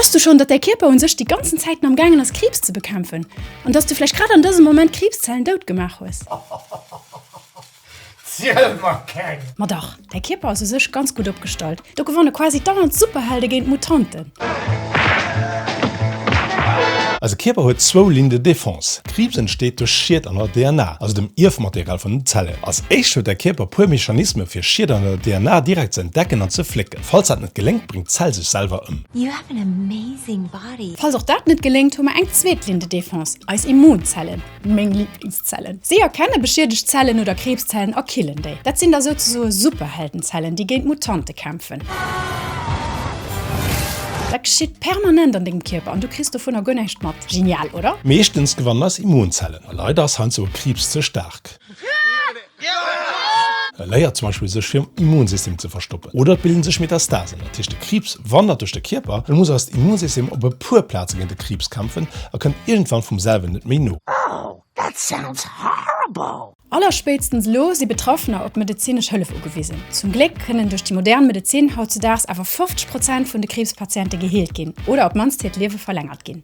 Wosst du schonn, datt däi Kierper un sech déi ganzen Zäiten am gaangen ass Kriibs ze bekämpfen? An datt s du vläicht grad an dësem Moment Kriibszellen dout gemaach hues? Ziel mer keng! Ma dach, däi Kierper ass u sech ganz gutt opgestallt. Do gewanne quasi dauernd d'Superhelde géint d'Mutanten. Eise Kierper huet zwou Lignes de défense. Kriibs entsteet duerch Schied an der DNA, also dem Ierfmaterial vun den Zellen. Als éischt huet däi Kierper puer Mechanisme fir Schied an der DNA direkt ze entdecken an ze flécken. Falls dat net geléngt, bréngt d'Zell sech selwer ëm. You have an amazing body. Falls och dat net geléngt, hu mer eng zweet Ligne de défense, eis Immunzellen. Meng Lieblingszellen. Si erkenne beschiedegt Zellen oder Kriibszellen a killen déi. Dat sinn da souzesoe Superheldenzellen, déi géint Mutante kämpfen. Dat geschitt permanent an dengem Kierper an du kriss dovunner guer näischt mat. Genial, oder? Meeschtens gewannen eis Immunzellen a leider ass heiansdo e Kriibs ze staark. E léiert zum Beispill sech virum Immunsystem ze verstoppen. Oder et bilden sech Metastasen, dat heescht de Kriibs wandert duerch de Kierper. Et muss eist Immunsystem op e puer Plaze géint de Kriibs kämpfen a kënnt iergendwann vum selwen net méi no. Oh, that sounds horrible! Allerspéitstens elo si Betraffener op medezinesch Hëllef ugewisen. Zum Gléck kënnen duerch déi modern Medezin hautzedaags awer 50 Prozent vun de Kriibspatiente geheelt ginn oder op d'mannst hiert Liewe verlängert ginn.